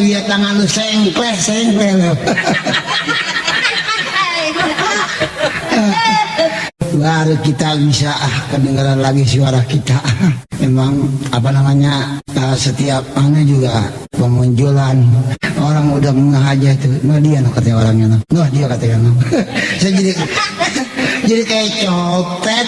dia tangan lu sengkleh lu. Baru kita bisa kedengaran lagi suara kita. Memang apa namanya setiap anu juga pemunculan orang udah mengaja itu. Nah dia no katanya orangnya no. Nah dia katanya no. Saya jadi kayak copet.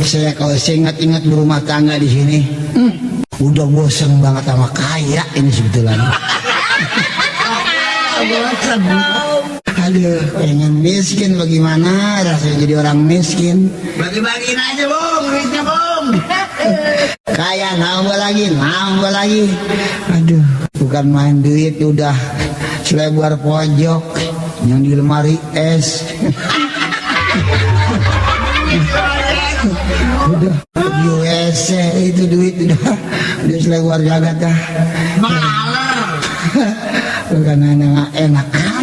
Saya kalau ingat-ingat berumah tangga di sini, udah bosen banget sama kaya ini sebetulnya. Bosen. Aduh, pengen miskin bagaimana rasanya jadi orang miskin. Bagi-bagiin aja Bung, duitnya Bung. Kaya nambah lagi. Aduh, bukan main duit udah selebar pojok yang di lemari es. Udah USA itu duit udah selebar jagat dah. Malah. Bukan enak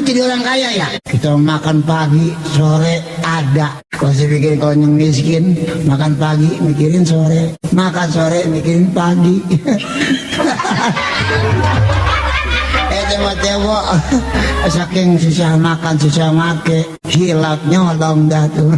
jadi orang kaya ya. Kita makan pagi, sore ada. Kalau saya pikir kalau yang miskin makan pagi mikirin sore, makan sore mikirin pagi. Tembok saking susah makan susah make, hilap nyolong dah tuh.